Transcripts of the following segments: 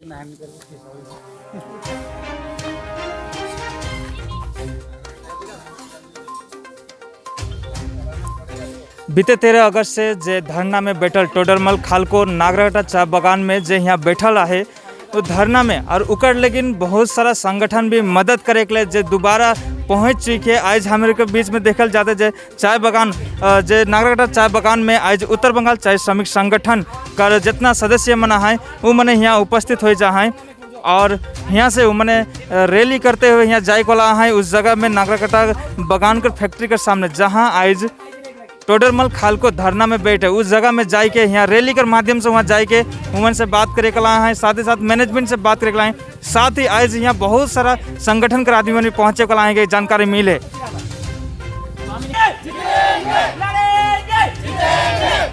बीते 13 अगस्त से जे धरना में बैठल टोडरमल खालको नागराकाटा चाय बागान में जे यहाँ बैठल आहे वो धरना में और उकर लेकिन बहुत सारा संगठन भी मदद करे के लिए जे दोबारा पहुँच चुके। आज हमारे के बीच में देखल जाते जे चाय बागान जे नागराकाटा चाय बागान में आज उत्तर बंगाल चाय श्रमिक संगठन कर जितना सदस्य मना है वो मने यहाँ उपस्थित हो जा हैं और यहाँ से वो मने रैली करते हुए यहाँ जाए वाला है उस जगह में नागराकाटा बागान के फैक्ट्री के सामने जहाँ आज टोडरमल खालको धरना में बैठे उस जगह में जाए के यहाँ रैली के माध्यम से वहाँ जाए के उमन से बात करे के हैं, साथ ही साथ मैनेजमेंट से बात करे के हैं। साथ ही आज यहाँ बहुत सारा संगठन के आदमी मन भी पहुँचे के हैं, जानकारी मिले। लड़ेंगे,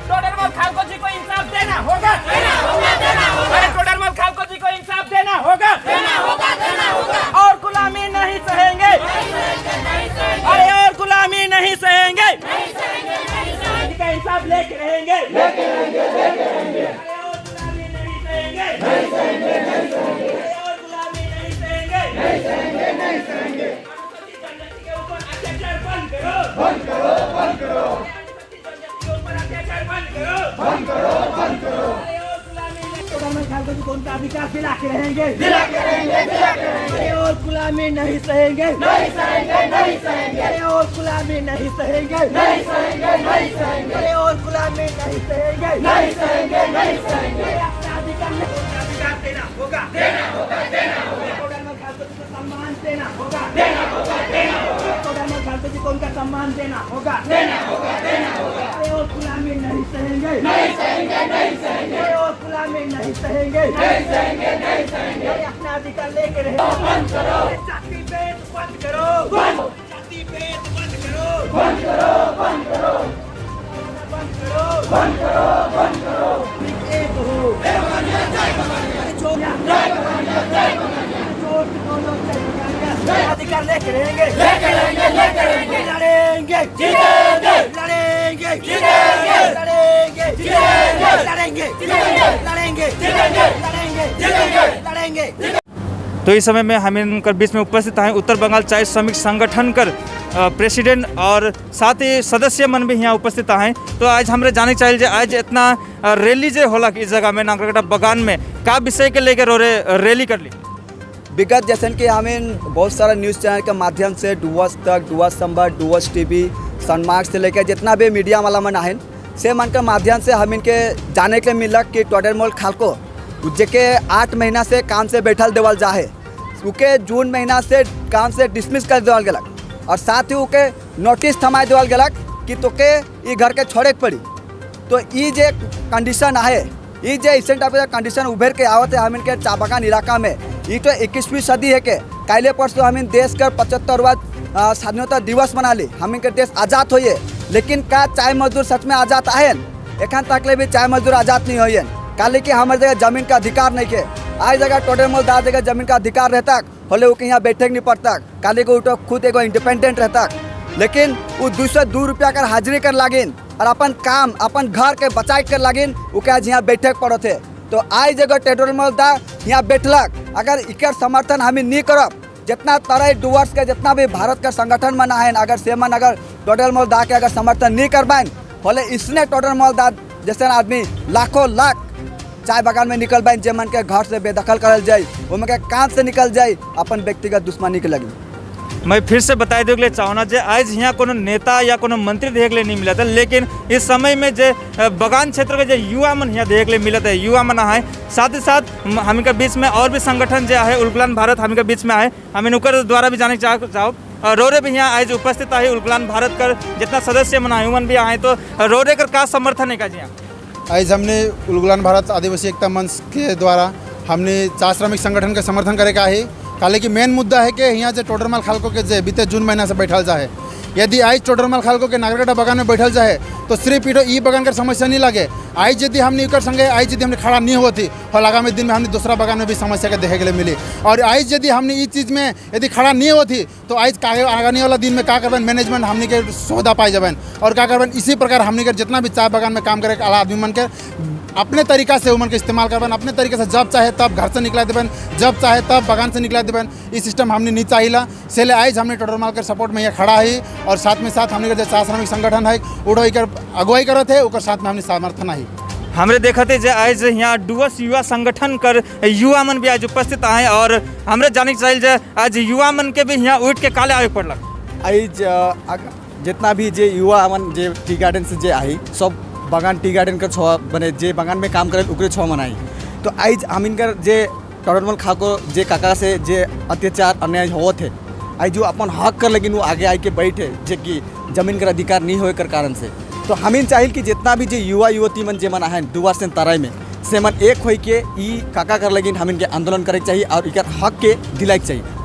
टोडरमल खालको जी को इंसाफ देना होगा, देना होगा, देना होगा। अरे टोडरमल खालको जी को इंसाफ देना होगा, देना होगा, देना होगा। और गुलामी नहीं सहेंगे, अरे और गुलामी नहीं सहेंगे, का इंसाफ लेके रहेंगे, लेके रहेंगे, लेके रहेंगे। अरे और गुलामी नहीं सहेंगे, नहीं सहेंगे, नहीं सहेंगे। अरे और गुलामी नहीं सहेंगे, नहीं सहेंगे, नहीं सहेंगे। अनुसूचित जनजाति के ऊपर अत्याचार बंद करो, बंद करो, बंद करो। अनुसूचित जनजाति के ऊपर अत्याचार बंद करो, बंद करो, बंद करो। अरे और गुलामी नहीं, टोडरमल खालको जी को उनका अधिकार दिला के रहेंगे, दिला के रहेंगे, दिला के रहेंगे। अरे और गुलामी नहीं सहेंगे, नहीं सहेंगे, नहीं सहेंगे। अरे और गुलामी नहीं सहेंगे, नहीं सहेंगे, नहीं सहेंगे। अरे और गुलामी नहीं सहेंगे, नहीं सहेंगे, नहीं सहेंगे। अपना अधिकार नहीं, उनका अधिकार देना होगा, देना होगा, देना होगा। टोडरमल खालको जी को सम्मान देना होगा, देना होगा, देना होगा। टोडरमल खालको जी को उनका सम्मान देना होगा, देना होगा, देना होगा। अरे और गुलामी नहीं सहेंगे, नहीं सहेंगे, नहीं सहेंगे। अरे और गुलामी नहीं सहेंगे, नहीं सहेंगे, नहीं सहेंगे। अरे अपना अधिकार लेके रहे। बंद करो जाति भेद, बंद करो, बंद जाति भेद, बंद करो, बंद करो, बंद करो, बंद करो, बंद करो, बंद करो। एक हो अधिकार लेके रहेंगे, लेके रहेंगे, लेके रहेंगे। लड़ेंगे, जीतेंगे, लड़ेंगे, जीतेंगे, लड़ेंगे, जीतेंगे, लड़ेंगे, जीतेंगे, लड़ेंगे, जीतेंगे, लड़ेंगे, जीतेंगे, लड़ेंगे। तो इस समय में हम इनकर बीच में उपस्थित हैं उत्तर बंगाल चाय श्रमिक संगठन कर प्रेसिडेंट और साथ ही सदस्य मन भी यहाँ उपस्थित हैं। तो आज हमरे जाने चाहिए जे आज इतना रैली जे होला इस जगह में नागराकाटा बगान में का विषय के लेकर और रैली कर ली। विगत जैसन कि हमें बहुत सारा न्यूज़ चैनल के माध्यम से डुवर्स तक, डुवर्स संवाद, डुवर्स टीवी, सनमार्क से लेकर जितना भी मीडिया वाला मन आहिन से मन के माध्यम से हम इनके जाने के मिलक कि टोडरमल खालको जेके 8 महीना से काम से बैठल देवल जाहे, उके जून महीना से काम से डिसमिस कर देवल गलक और साथ ही उके नोटिस थमा देवल गलक कि तोके ई घर के छोड़े के पड़ी। तो ई जे कंडीशन आहे, ई जे ऐसे टाइप के कंडीशन उभर के आवत है हम इनके चा बागान इलाका में, ई तो 21वीं सदी है के काले परसों हम इन देश का 75वां स्वाधीनता दिवस मना ली, हम इनके देश आज़ाद होइए, लेकिन का चाय मजदूर सच में आज़ाद आए? एखन तक ले भी चाय मजदूर आज़ाद नहीं होइए। काले कि हमारे जगह जमीन का अधिकार नहीं के। आज जगह टोडरमल दा जगह जमीन का अधिकार रहता होले वो यहाँ बैठे नहीं पड़ता, काले को तो खुद एगो इंडिपेंडेंट रहता, लेकिन वो 202 रुपया कर हाजिरी कर लागिन और अपन काम अपन घर के बचाए कर लागिन वो आज यहाँ बैठे पड़त है। तो आज जगह टोडरमल दा यहाँ बैठलक, अगर इकर समर्थन हमें नहीं करब, जितना तरह डुवर्स के जितना भी भारत का संगठन मना है, अगर से मन अगर टोडरमल दा के अगर समर्थन नहीं कर पाए होले इसने टोडरमल दा जैसे आदमी लाखों लाख चाय बागान में निकल पाए, जे मन के घर से बेदखल करल जाए, उनके के काम से निकल जाए अपन व्यक्तिगत दुश्मनी के लगी। मैं फिर से बताए दे के लिए चाहना जे आज यहाँ कोनो नेता या कोनो मंत्री देखे के नहीं मिला था, लेकिन इस समय में जे बगान क्षेत्र के जो युवा मन यहाँ देखे के लिए मिलत है, युवा मन आए, साथ ही साथ हम के बीच में और भी संगठन जो है उलगुलान भारत हम के बीच में आए, हम उनकर द्वारा भी जाने चाह चाहो। और रोरे भी यहाँ आज उपस्थित है उलगुलान भारत कर जितना सदस्य मन आए उमन भी आए, तो रोरे कर का समर्थन है का जी यहाँ? आज हमने उलगुलान भारत आदिवासी एकता मंच के द्वारा हमने चाय श्रमिक संगठन के समर्थन करे का है। काले कि मेन मुद्दा है कि यहाँ जे टोडरमल खालको के जे बीते जून महीना से बैठल जाए, यदि आज टोडरमल खालको के नागरकाटा बगान में बैठल जाए तो सिर्फ इटो ई बगान के समस्या नहीं लगे। आज यदि हमने एकर संगे आज यदि हमने खड़ा नहीं होती और आगामी दिन में हमने दूसरा बगान में भी समस्या के देखे के लिए मिली। और आज यदि हमने इस चीज़ में यदि खड़ा नहीं होती तो आज का आगामी वाला दिन में का करबन, मैनेजमेंट हमने के सौदा पाई जाबन और का करबन। इसी प्रकार हमने के जितना भी चाय बगान में काम करे आला आदमी मन के अपने तरीका से उमन के इस्तेमाल करबन, अपने तरीके से जब चाहे तब घर से निकला देबन, जब चाहे तब बगान से निकला देबन। ई सिस्टम हमने नहीं चाहिला। से ले आज हमने टोडरमाल के सपोर्ट में यहाँ खड़ा है और साथ में साथ हमने के जो चाह श्रमिक संगठन है उड़ो एकर अगुवाई करत है, ओकर साथ में हमने समर्थन है। हमरे देखते जे आज यहाँ डुवर्स युवा संगठन कर युवा मन भी आज उपस्थित आए और हमरे जाने के चाहिए जे आज युवा मन के भी यहाँ उठ के काले आवे पड़लक। आइज जितना भी जे युवा मन जे टी गार्डन से जे आई सब बगान टी गार्डन का छो बने जे बगान में काम करे उकरे छो मनाई। तो आइज हम इनकर जे टोडरमल खाको जे काका से जे अत्याचार अन्याय होत है, आइज जो अपन हक कर लेकिन वो आगे आके बैठे जे कि जमीन कर अधिकार नहीं होए कर कारण से। तो हमिन चाहिए कि जितना भी जे युवा युवती मन जे मन आए डुवर्स से तराई में से मन एक होई के ई काका कर लेकिन हमिन के आंदोलन करे के चाहिए और इकर हक के दिलाए के चाहिए।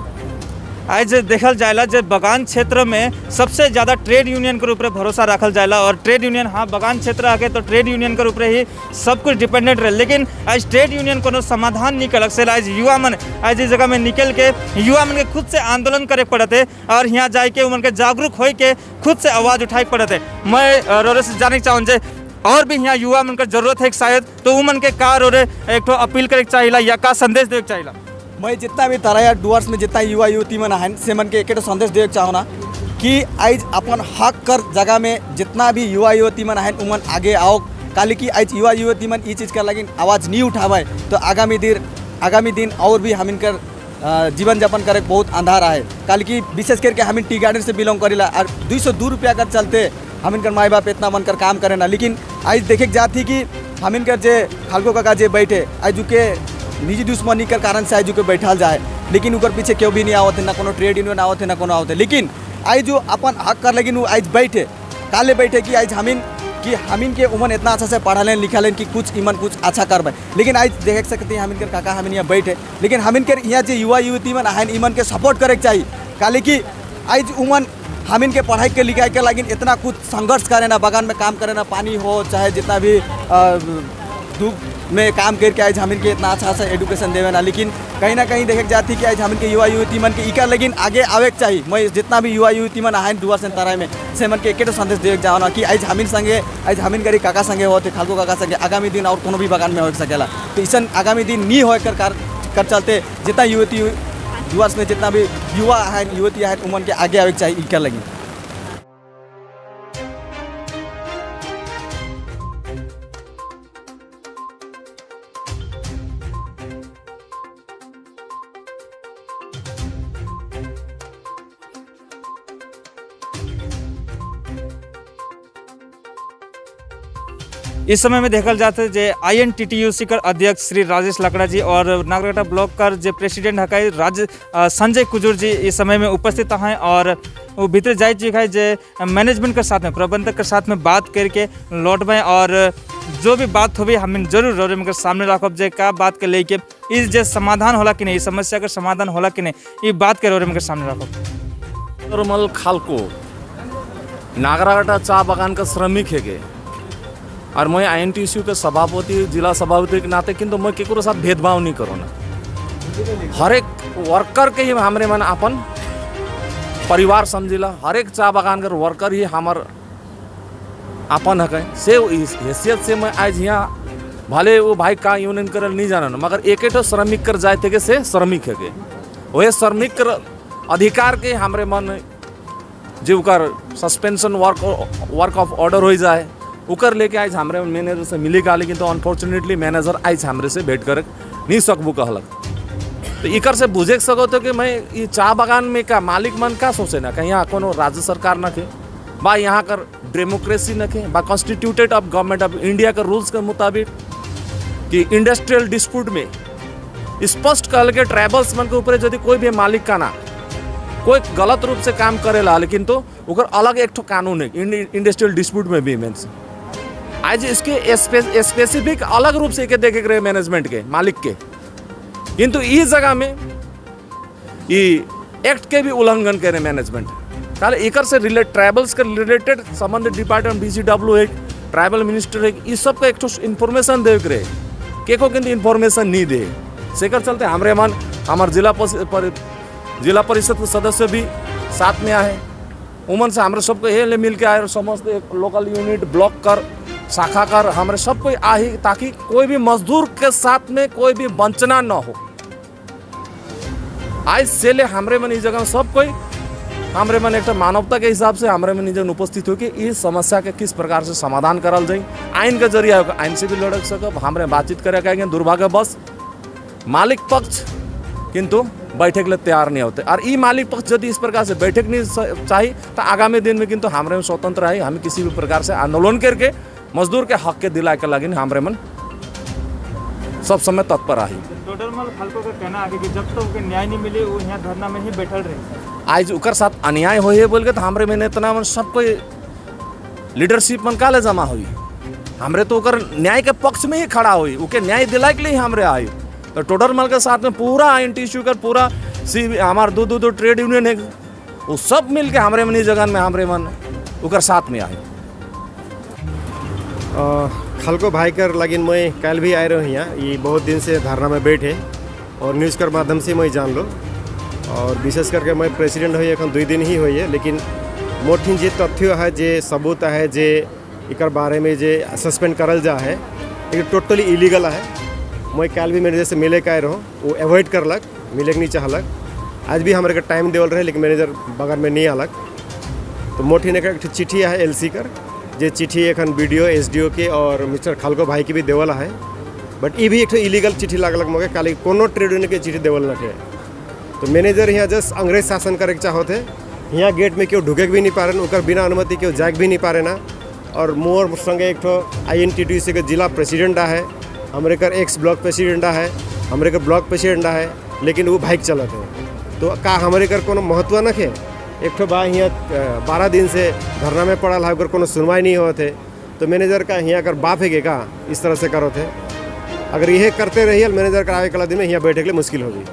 आज देखल जाएला जे बगान क्षेत्र में सबसे ज़्यादा ट्रेड यूनियन के ऊपर भरोसा रखल जाएला और ट्रेड यूनियन, हाँ बगान क्षेत्र आके तो ट्रेड यूनियन के ऊपर ही सब कुछ डिपेंडेंट रहे, लेकिन आज ट्रेड यूनियन कोनो समाधान नहीं कलक से आज युवा मन आज इस जगह में निकल के युवा मन के खुद से आंदोलन करे पड़ते है और यहाँ जाके के उमन के जागरूक होए के खुद से आवाज़ उठाए पड़ते है। मैं रोरे से जाने चाहूँ जे और भी यहाँ युवा मन के जरूरत है शायद, तो उमन के का रोरे एक ठो अपील करे के चाहिए या का संदेश देवे के चाहिए? मैं जितना भी तराया डुवर्स में जितना युवा युवती मन आहन से मन के एक संदेश देवे चाहो कि आज अपन हक कर जगह में जितना भी युवा युवती मन आहन उमन आगे आओ, काली कि आज युवा युवती मन ई चीज़ कर लगिन आवाज़ नहीं उठावे तो आगामी दिन और भी हम इनकर जीवन यापन करे बहुत अंधारा है। काली कि विशेष करके हम टी गार्डन से बिलोंग करेला और 202 रुपया कर चलते हम इनकर माई बाप इतना मन कर काम करे ना, लेकिन आज देखे जाती कि हम इनकर जे खालको काका जे बैठे आज के निजी दुश्मनी के कारण से आज के बैठाल जाए, लेकिन उकर पीछे क्यों भी नहीं आवत है, ना कोनो ट्रेड यूनियन आवत है ना कोनो आवत है, लेकिन आज जो अपन हक कर लेकिन वो आज बैठे काले बैठे कि आज हमिन कि हमिन के उमन इतना अच्छा से पढ़ा लेन लिखा लेन कि कुछ इमन कुछ अच्छा कर पाए, लेकिन आज देख सकते हैं हमिन के काका हमिन यहाँ बैठे, लेकिन हमिन के यहाँ जो युवा युवती मन आहन इमन के सपोर्ट करे के चाहिए, काले कि आज उमन हमिन के पढ़ाई के लिखाई के लागिन इतना कुछ संघर्ष करे ना, बगान में काम करे ना, पानी हो चाहे जितना भी धूप में काम करके आज हमिन के इतना अच्छा अच्छा एजुकेशन देवे ना, लेकिन कहीं ना कहीं देखे जाती कि आज हमिन के युवा युवती मन के इका लेकिन आगे आवे के चाहिए। मैं जितना भी युवा युवती मन आए डुवर्स तराई में से मन के एक संदेश देवे जाओ ना कि आज हमिन संगे आज हमिन करी काका संगे होते खालको काका संगे आगामी दिन और कोनो भी बगान में हो सकेला, तो ऐसा आगामी दिन नहीं हो कर चलते जितना युवती डुवर्स में जितना भी युवा है युवती है उमन के आगे आवे के चाहिए इका लगी। इस समय में देखल जाते जे INTTUC कर अध्यक्ष श्री राजेश लकड़ा जी और नागरकटा ब्लॉक कर जे प्रेसिडेंट हकाई राज संजय कुजूर जी इस समय में उपस्थित हैं और वो भीतर जाए चुका है जे मैनेजमेंट के साथ में प्रबंधक के साथ में बात करके लौटबे और जो भी बात होबे हम जरूर रोरे में सामने रखब जे का बात के लेके इस जे समाधान होला कि नहीं, इस समस्या का समाधान होला कि नहीं, ये बात के रोरे में सामने रखब। टोडरमल खालको नागराकाटा चा बगान का श्रमिक है के और मैं INTTUC के सभापति जिला सभापति के नाते किंतु मैं केकरो साथ भेदभाव नहीं करो ना, हर एक वर्कर के ही हमरे मन अपन परिवार समझिला, हर एक चा बगान के वर्कर ही हमार अपन हक है। से इस हैसियत से मैं आज यहाँ भले वो भाई का यूनियन करल नहीं जाना मगर एक एक श्रमिक कर जाए थे के से श्रमिक है के वह श्रमिक कर अधिकार के हमरे मन जे उकर सस्पेंशन वर्क ऑफ ऑर्डर हो जाए उकर लेके आज हमरे मैनेजर से मिली का, लेकिन तो अनफॉर्चुनेटली मैनेजर आज हमरे से भेंट कर नहीं सकबू कहलक। तो इकर से बुझे सको तो कि मैं ये चा बगान में का मालिक मन का सोचे ना कहीं यहाँ कोनो राज्य सरकार न के बा यहाँ कर डेमोक्रेसी न के बा constituted of government of India के रूल्स के मुताबिक कि इंडस्ट्रियल डिस्प्यूट में स्पष्ट कहल के ट्राइबल्स मन के ऊपर यदि कोई भी मालिक का ना कोई गलत रूप से काम करेला लेकिन तो उकर अलग एक ठो कानून है इंडस्ट्रियल डिस्प्यूट में भी मीन्स आज इसके स्पेसिफिक अलग रूप से के देखे रहे मैनेजमेंट के मालिक के, किंतु इस जगह में ये एक्ट के भी उल्लंघन करे मैनेजमेंट। काले एकर से रिलेट ट्राइबल्स के रिलेटेड संबंधित डिपार्टमेंट BCW है ट्राइबल मिनिस्टर है इस सब का एक ठो इन्फॉर्मेशन दे के रहे के को किंतु इन्फॉर्मेशन नहीं दे। सेकर चलते हमरे मन हमार जिला परिषद के सदस्य भी साथ में आए उमन से हमरे सबको ये ले मिल के आए और समस्त एक लोकल यूनिट ब्लॉक कर शाखा कर हमारे सब कोई आही, ताकि कोई भी मजदूर के साथ में कोई भी वंचना न हो। आज से ले हमरे मन इस जगह में सब कोई हमरे मन एक मानवता के हिसाब से हमरे मन जन उपस्थित हो कि इस समस्या के किस प्रकार से समाधान करल जाए। आइन के जरिए होके आइन से भी लड़ सकब, हमरे बातचीत करे के दुर्भाग्यवश मालिक पक्ष किंतु बैठक ले तैयार नहीं होते और ई मालिक पक्ष यदि इस प्रकार से बैठक नहीं चाहिए तो आगामी दिन में किंतु हमरे में स्वतंत्र है, हम किसी भी प्रकार से आंदोलन करके मजदूर के हक के दिलाए के लगिन हमरे मन सब समय तत्पर आही। टोडरमल खालको का कहना है कि जब तक उनके न्याय नहीं मिले, वो यहाँ धरना में ही बैठल रहे। आज उकर साथ अन्याय हो बोल के तो हमरे में इतना मन सब कोई लीडरशिप मन काले जमा हुई। हमरे तो ओकर न्याय के पक्ष में ही खड़ा हुई, उके न्याय दिलाए के लिए हमरे आई। तो टोडरमल के साथ में पूरा आईएनटीयूसी कर पूरा सी हमार दो दो दो ट्रेड यूनियन है, वो सब मिल के हमरे मन इस जगह में हमरे मन उकर साथ में आए। खलको भाई कर लगिन मैं कल भी आए रहो यहाँ। ये बहुत दिन से धरना में बैठे और न्यूज़ कर माध्यम से मैं जान लो और विशेष करके मैं प्रेसिडेंट हुई एखन 2 दिन ही हुई है, लेकिन मोठिन जे तथ्य है, जे सबूत है, जे एकर बारे में जे सस्पेंड करल जा है, लेकिन टोटली इलीगल है। मैं कल भी मैनेजर से मिले के आए रहो, वो अवॉइड करलक, मिले के नहीं चाहलक। आज भी हमारे के टाइम देवल रहे, लेकिन मैनेजर बगल में नहीं आलक। तो मोठिन एक ठो चिट्ठी है एलसी कर, जे चिट्ठी एखन बीडीओ, एसडीओ के और मिस्टर खालको भाई के भी देवल है, बट ई भी एक ठो इलीगल चिट्ठी लागलक मोके, काली कोनो ट्रेड यूनियन के चिट्ठी देवल न है। तो मैनेजर यहाँ जस्ट अंग्रेज शासन करे के चाहते है। यहाँ गेट में केहू ढुके के भी नहीं पारे, ओकर बिना अनुमति केहू जाके भी नहीं पारे ना। और मोर संगे एक ठो आईएनटीटीसी के जिला प्रेसिडेंट है, हमरे कर एक्स ब्लॉक प्रेसिडेंट है, हमरे कर ब्लॉक प्रेसिडेंट है, लेकिन वो बाइक चलत है, तो का हमरे कर कोनो महत्व न है? एक ठो बा हियाँ 12 दिन से धरना में पड़ल है, ओकर कोनो सुनवाई नहीं होत है। तो मैनेजर का हियाँ कर बाप है के का इस तरह से करो थे? अगर यह करते रहिए मैनेजर का आवे कला दिन में हियाँ बैठे के लिए मुश्किल होगी।